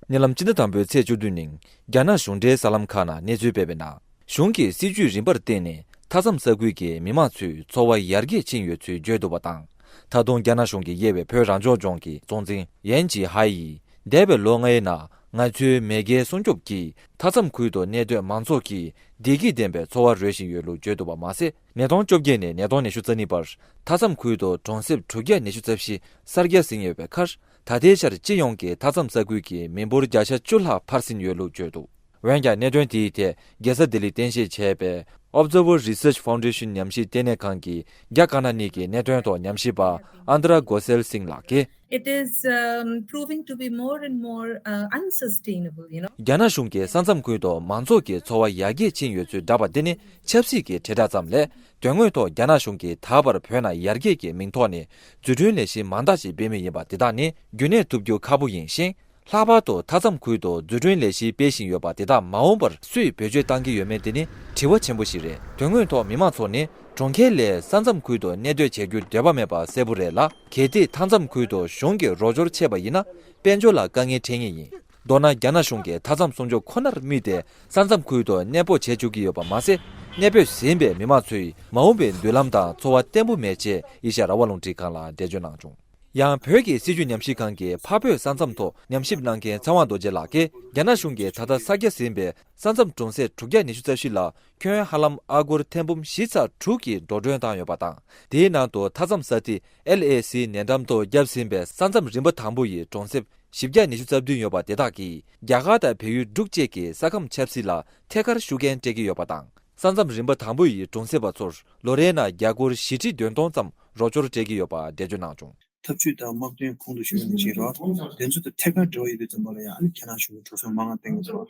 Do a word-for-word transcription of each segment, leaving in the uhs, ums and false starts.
ཉེ་ལམ་སྤྱི་ཟླ་དང་པོའི་ཚེས་བཅུ་བདུན་ཉིན། རྒྱ་ནག་གཞུང་འབྲེལ་གསར་ལམ་ཁག་ནང་གནས་ཚུལ་སྤེལ་བའི་ནང་། གཞུང་གི་སྲིད་ཇུས་རིམ་པར་བརྟེན་ནས་མཐའ་མཚམས་ས་ཁུལ་གྱི་མི་མང་ཚོའི་འཚོ་བ་ཡར་རྒྱས་ཕྱིན་ཡོད་ཚུལ་བརྗོད་འདུག་པ་དང་། ད་དུང་རྒྱ་ནག་གཞུང་གིས་དབྱེ་བའི་བོད་རང་སྐྱོང་ལྗོངས་ཀྱི་གཙོ་འཛིན་ཡན་ཅི་ཧའེ་ཡིས། འདས་པའི་ལོ་ལྔའི་ནང་ང་ཚོའི་མེས་རྒྱལ་སྲུང་སྐྱོབ་ཀྱིས་མཐའ་མཚམས་ཁུལ་དུ་གནས་སྡོད་མང་ཚོགས་ཀྱིས་བདེ་སྐྱིད་ལྡན་པའི་འཚོ་བ་རོལ་བཞིན་ཡོད་ལུགས་བརྗོད་འདུག་པ་མ་ཟད། ཉིས་སྟོང་བཅོ་བརྒྱད་ནས་ཉིས་སྟོང་ཉི་ཤུ་རྩ་གཉིས་བར་མཐའ་མཚམས་ཁུལ་དུ་གྲོང་གསེབ་དྲུག་བརྒྱ་ཉི་ཤུ་རྩ་བཞི་གསར་རྒྱག་ཟིན་ཡོད་པའི་ཁར། ད་ལྟའི་ཆར་སྤྱི་ཡོངས་ཀྱི་མཐའ་མཚམས་ས་ཁུལ་གྱི་མི་འབོར་བརྒྱ་ཆ་བཅུ་ལྷག་འཕར་ཟིན་ཡོད་ལུགས་བརྗོད་འདུག་འོན་ཀྱང་གནད་དོན་དེའི་ཐད་རྒྱལ་ས་ལྡི་ལིར་རྟེན་གཞི་བྱས་པའི་Observer Research Foundation ཉམས་ཞིབ་ལྟེ་གནས་ཁང་གི་རྒྱ་དཀར་ནག་གཉིས་ཀྱི་གནད་དོན་ཐོག་ཉམས་ཞིབ་པ་ཨན་དྲ་གོ་སེལ་སིང་ལགས་ཀྱིས། It is um, proving to be more and more uh, unsustainable, you know. རྒྱ་ནག་གཞུང་གིས་ས་མཚམས་ཁུལ་དུ་མང་ཚོགས་ཀྱི་འཚོ་བ་ཡར་རྒྱས་ཕྱིན་ཡོད་ཚུལ་བསྒྲགས་པ་འདི་ནི་ཆབ་སྲིད་ཀྱི་དྲིལ་བསྒྲགས་ཙམ་ལས། དོན་དངོས་ཐོག་རྒྱ་ནག་གཞུང་གིས་ད་བར་བོད་ནང་ཡར་རྒྱས་ཀྱི་མིང་ཐོག་ནས་རྫུ་འཕྲུལ་ལས་གཞི་མང་དག་ཅིག་སྤེལ་མུས་ཡིན་པ་འདི་དག་ནི་རྒྱུན་གནས་ཐུབ་རྒྱུ་ཁག་པོ་ཡིན་ཞིང་། ལྷག་པར་དུ་མཐའ་མཚམས་ཁུལ་དུ་རྫུ་འཕྲུལ་ལས་གཞི་སྤེལ་བཞིན་ཡོད་པ་དེ་དག་མ་འོངས་པར་སུས་བེད་སྤྱོད་གཏང་གི་ཡོད་མེད་དེ་ནི་དྲི་བ་ཆེན་པོ་ཞིག་རེད། དོན་དངོས་ཐོག་མི་མང་ཚོ་ནི་གྲོང་ཁྱེར་ལས་ས་མཚམས་ཁུལ་དུ་གནས་སྡོད་བྱེད་རྒྱུར་འདོད་པ་མེད་པ་གསལ་པོ་རེད་ལ། གལ་ཏེ་མཐའ་མཚམས་ཁུལ་དུ་གཞུང་གི་རོགས་སྐྱོར་ཆད་པ་ཡིན་ན། དཔལ་འབྱོར་ལ་དཀའ་ངལ་འཕྲད་ངེས་ཡིན། མདོར་ན། རྒྱ་ནག་གཞུང་གིས་མཐའ་མཚམས་སྲུང་སྐྱོབ་ཁོ་ནར་དམིགས་ཏེ་ས་མཚམས་ཁུལ་དུ་གནས་སྤོ་བྱེད་བཅུག་གི་ཡོད་པ་མ་ཟད། གནས་སྤོས་ཟིན་པའི་མི་མང་ཚོའི་མ་འོངས་པའི་མདུན་ལམ་དང་འཚོ་བ་བརྟན་པོ་མེད་ཅེས་ཨེ་ཤ་ཡ་རང་དབང་རླུང་འཕྲིན་ཁང་ལ་འགྲེལ་བརྗོད་གནང་བྱུང་། ཡང་བོད་ཀྱི་སྲིད་བྱུས་ཉམས་ཞིབ་ཁང་གི་འཕགས་བོད་ས་མཚམས་ཐོག་ཉམས་ཞིབ་གནང་མཁན་ཚེ་དབང་རྡོ་རྗེ་ལགས་ཀྱིས། རྒྱ་ནག་གཞུང་གིས་ད་ལྟ་གསར་རྒྱག་ཟིན་པའི་ས་མཚམས་གྲོང་གསེབ་དྲུག་བརྒྱ་ཉི་ཤུ་རྩ་བཞི་ལ། ཁྱོན་ཧ་ལམ་ཨ་སྒོར་ཐེར་འབུམ་བཞི་ཚེག་དྲུག་གི་འགྲོ་གྲོན་བཏང་ཡོད་པ་དང་། དེའི་ནང་དུ་མཐའ་མཚམས་ས་ཐིག་ཨེལ་ཨེ་སི་ནན་ཏམ་ཐོག་བརྒྱབ་ཟིན་པའི་ས་མཚམས་རིམ་པ་དང་པོ་ཡི་གྲོང་གསེབ་བཞི་བརྒྱ་ཉི་ཤུ་རྩ་བདུན་ཡོད་པ་དེ་དག་གིས་རྒྱ་གར་དང་བལ་ཡུལ་འབྲུག་བཅས་ཀྱི་ས་ཁམས་ཆབ་སྲིད་ལ་ཐད་ཀར་ཤུགས་རྐྱེན་སྤྲད་ཀྱི་ཡོད་པ་དང་། ས་མཚམས་རིམ་པ་དང་པོ་ཡི་གྲོང་གསེབ་པ་ཚོར་ལོ་རེའི་ནང་རྒྱ་སྒོར་བཞི་ཁྲི་བདུན་སྟོང་ཙམ་རོགས་སྐྱོར་སྤྲད་ཀྱི་ཡོད་པ་འགྲེལ་བརྗོད་གནང་བྱུང་། ཐབས་ཇུས་དང་དམག་དོན་གོང་དུ་ཞུས་པ་ནང་བཞིན་རེད་བ། དེ་ཚོ་དང་ཐད་ཀར་འབྲེལ་བ་ཡོད་དུས་ཙམ་པ་ལ་ཡང་ཨ་ནི་རྒྱ་ནག་གཞུང་གིས་འགྲོ་སོང་མང་བ་བཏང་གི་འདུག་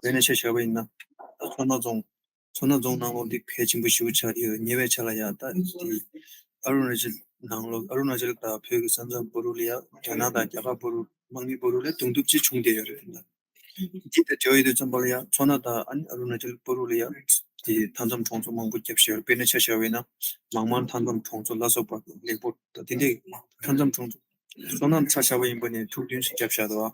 དཔེར་ན་ཆ་བཞག་པ་ཡིན་ན། ད་མཚོ་སྣ་རྫོང་། མཚོ་སྣ་རྫོང་ནང་ལོགས་འདི་ཕལ་ཆེན་པོ་ཞེ་པོ་ཆགས་ཀྱི་ཡོད། ཉེ་བའི་ཆར་ལ་ཡང་ད་འདི་ཨ་རུ་ན་ཅལ་ནང་ལོགས། ཨ་རུ་ན་ཅལ་དང་བོད་ཀྱི་ས་མཚམས་བར་དུ་ལ་ཡང་རྒྱ་ནག་དང་རྒྱ་གར་བར་དུ་དམག་མི་བར་དུ་ལ་གདོང་ཐུག་ཅིག་བྱུང་བསྡད་ཡོད་རེད་དེ་འདྲ། འདི་དང་འབྲེལ་བ་ཡོད་དུས་ཙམ་པ་ལ་ཡང་མཚོ་སྣ་དང་ཨ་ནི་ཨ་རུ་ན་ཅལ་བར་དུ་ལ་ཡང་དེ་མཐའ་མཚམས་གྲོང་ཚོ་མང་པོ་བརྒྱབ་བཞག་ཡོད། དཔེར་ན་ཆ་བཞག་པ་ཡིན་ན་མང་མང་མཐའ་མཚམས་གྲོང་ཚོ་ལ་སོགས་པ་ལེགས་པོ་དང་དེ་འདྲའི་མཐའ་མཚམས་གྲོང་ཚོ་མཚོ་སྣ་ཆ་བཞག་པ་ཡིན་པ་ནས་ཐུག་བདུན་ཞིག་བརྒྱབ་བཞག་འདུག་ཨ།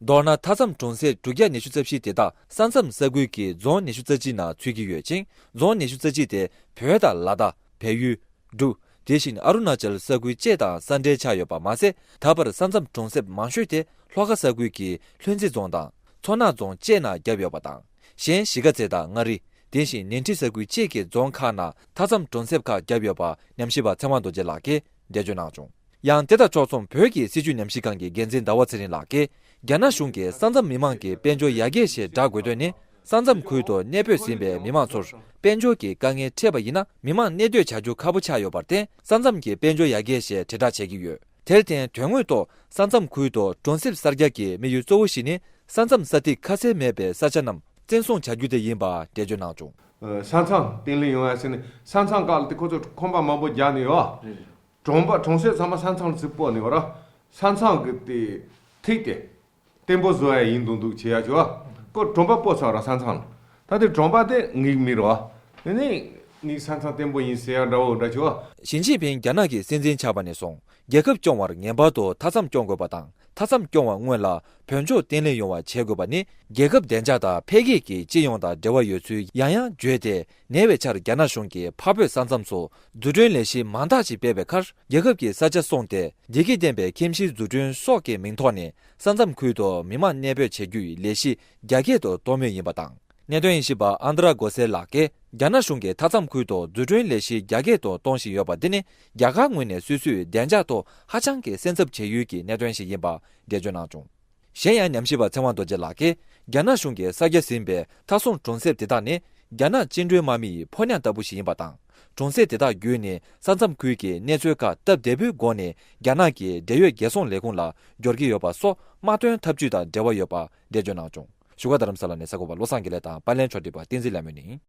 མདོར་ན། མཐའ་མཚམས་གྲོང་གསེབ་དྲུག་བརྒྱ་ཉི་ཤུ་རྩ་བཞི་དེ་དག་ས་མཚམས་ས་ཁུལ་གྱི་རྫོང་ཉི་ཤུ་རྩ་གཅིག་ནང་ཚུད་ཀྱི་ཡོད་ཅིང་། རྫོང་ཉི་ཤུ་རྩ་གཅིག་དེ་བོད་དང་ལ་དྭགས། བལ་ཡུལ། འབྲུག་དེ་བཞིན་ཨ་རུ་ན་ཅལ་ས་ཁུལ་བཅས་དང་ས་འབྲེལ་ཆགས་ཡོད་པ་མ་ཟད། ད་བར་ས་མཚམས་གྲོང་གསེབ་མང་ཤོས་དེ་ལྷོ་ཁ་ས་ཁུལ་གྱི་ལྷུན་རྩེ་རྫོང་དང་མཚོ་སྣ་རྫོང་བཅས་ནང་བརྒྱབ་ཡོད་པ་དང་། གཞན་གཞིས་ཀ་རྩེ་དང་མངའ་རིས། དེ་བཞིན་ནན་ཁྲི་ས་ཁུལ་བཅས་ཀྱི་རྫོང་ཁག་ནང་མཐའ་མཚམས་གྲོང་གསེབ་ཁག་བརྒྱབ་ཡོད་པ་ཉམས་ཞིབ་པ་ཚེ་དབང་རྡོ་རྗེ་ལགས་ཀྱིས་འགྲེལ་བརྗོད་གནང་བྱུང་། ཡང་དེ་དང་ཕྱོགས་མཚུངས་བོད་ཀྱི་སྲིད་བྱུས་ཉམས་ཞིབ་ཁང་གི་འགན་འཛིན་ཟླ་བ་ཚེ་རིང་ལགས་ཀྱིས། རྒྱ་ནག་གཞུང་གིས་ས་མཚམས་མི་མང་གི་དཔལ་འབྱོར་ཡར་རྒྱས་ཞེས་བསྒྲགས་དགོས་དོན་ནི། ས་མཚམས་ཁུལ་དུ་གནས་སྤོས་ཟིན་པའི་མི་མང་ཚོར་དཔལ་འབྱོར་གྱི་དཀའ་ངལ་འཕྲད་པ་ཡིན་ན། མི་མང་གནས་སྡོད་བྱ་རྒྱུ་ཁག་པོ་ཆགས་ཡོད་པར་བརྟེན། ས་མཚམས་ཀྱི་དཔལ་འབྱོར་ཡར་རྒྱས་ཞེས་དྲིལ་བསྒྲགས་བྱེད་ཀྱི་ཡོད། དེར་བརྟེན། དོན་དངོས་ཐོག་ས་མཚམས་ཁུལ་དུ་གྲོང་གསེབ་གསར་རྒྱག་གི་དམིགས་ཡུལ་གཙོ་བོ་ཞིག་ནི། ས་མཚམས་ས་ཐིག་ཁ་གསལ་མེད་པའི་ས་ཆ་རྣམས་བཙན་བཟུང་བྱ་རྒྱུ་དེ་ཡིན་པ་འགྲེལ་བརྗོད་གནང་བྱུང་། ས་མཚམས་བརྟན་ལྷིང་ཡོང་ཡ་ཟེར་ནས་ས་མཚམས་སྒང་ལ་དེ་ཁོ་ཚོ་ཁང་པ་མང་པོ་རྒྱག་ནས་ཡོད། རེད། གྲོང་པ་གྲོང་གསེབ་ཚང་མ་ས་མཚམས་ལ་ཚུར་སྤོས་ནས་ཡོད་ར། ས་མཚམས་ཀྱི་དེ་ཐིག་དེ་བརྟན་པོ་བཟོ་ཡ་ཡིན་མདོག་མདོག་བྱེད་ཡ་བྱོས། ཁོ་གྲོང་པ་སྤོས་ཚར་ར་ས་མཚམས་ལ། ད་དེ་གྲོང་པ་དེ་ངེས་མེད་ར། དེ་ནས་ངེད་ས་མཚམས་བརྟན་པོ་ཡིན་ཟེར་ཡ་འདྲ་བོ་འདྲ་བྱོས། ཞི་ཅིན་ཕིང་རྒྱ་ནག་གི་སྲིད་འཛིན་ཆགས་པ་ནས་བཟུང་རྒྱལ་ཁབ་སྐྱོང་བར་ངེས་པར་དུ་མཐའ་མཚམས་སྐྱོང་དགོས་པ་དང་། མཐའ་མཚམས་སྐྱོང་བ་སྔོན་ལ་བོད་ལྗོངས་བརྟན་ལྷིང་ཡོང་བ་བྱེད་དགོས་པ་ནི། རྒྱལ་ཁབ་བདེ་འཇགས་དང་འཕེལ་རྒྱས་ཀྱི་སྤྱི་ཡོངས་དང་འབྲེལ་བ་ཡོད་ཚུལ་ཡང་ཡང་བརྗོད་དེ། ཉེ་བའི་ཆར་རྒྱ་ནག་གཞུང་གིས་འཕགས་བོད་ས་མཚམས་སུ་རྫུ་འཕྲུལ་ལས་གཞི་མང་དག་ཅིག་སྤེལ་བའི་ཁར། རྒྱལ་ཁབ་ཀྱི་ས་ཆ་བཟུང་སྟེ། བདེ་སྐྱིད་ལྡན་པའི་ཁྱིམ་གཞིས་འཛུགས་སྐྲུན་སོགས་ཀྱི་མིང་ཐོག་ནས་ས་མཚམས་ཁུལ་དུ་མི་མང་གནས་སྤོས་བྱེད་རྒྱུའི་ལས་གཞི་རྒྱ་སྐྱེད་དུ་གཏོང་མུས་ཡིན་པ་དང་། གནད་དོན་དབྱེ་ཞིབ་པ་ཨན་དྲ་གོ་སེ་ལགས་ཀྱིས། རྒྱ་ནག་གཞུང་གིས་མཐའ་མཚམས་ཁུལ་དུ་འཛུགས་སྐྲུན་ལས་གཞི་རྒྱ་སྐྱེད་དུ་གཏོང་བཞིན་ཡོད་པ་འདི་ནི། རྒྱ་གར་ངོས་ནས་སོ་སོའི་བདེ་འཇགས་ཐོག་ཧ་ཅང་གི་སེམས་འཚབ་བྱེད་ཡུལ་གྱི་གནད་དོན་ཞིག་ཡིན་པ་འགྲེལ་བརྗོད་གནང་བྱུང་། གཞན་ཡང་། ཉམས་ཞིབ་པ་ཚེ་དབང་རྡོ་རྗེ་ལགས་ཀྱིས། རྒྱ་ནག་གཞུང་གིས་གསར་རྒྱག་ཟིན་པའི་མཐའ་སྲུང་གྲོང་གསེབ་དེ་དག་ནི། རྒྱ་ནག་བཅིངས་འགྲོལ་དམག་མི་ཡི་ཕོ་ཉ་ལྟ་བུ་ཞིག་ཡིན་པ་དང་། གྲོང་གསེབ་དེ་དག་བརྒྱུད་ནས་ས་མཚམས་ཁུལ་གྱི་གནས་ཚུལ་ཁག་སྟབས་བདེ་པོའི་སྒོ་ནས་རྒྱ་ནག་གི་འབྲེལ་ཡོད་རྒྱལ་སྲུང་ལས་ཁུངས་ལ་འབྱོར་གྱི་ཡོད་པ་སོགས་དམག་དོན་འཐབ་ཇུས་དང་འབྲེལ་བ་ཡོད་པ་འགྲེལ་བརྗོད་གནང་བྱུང་། བཞུགས་སྒར་རྡ་རམ་ས་ལ་ནས་གསར་འགོད་པ་བློ་བཟང་དགེ་ལེགས་དང་། པར་ལེན་ཕྱོགས་སྒྲིག་པ་བསྟན་འཛིན་ལྷ་མོ་ནས།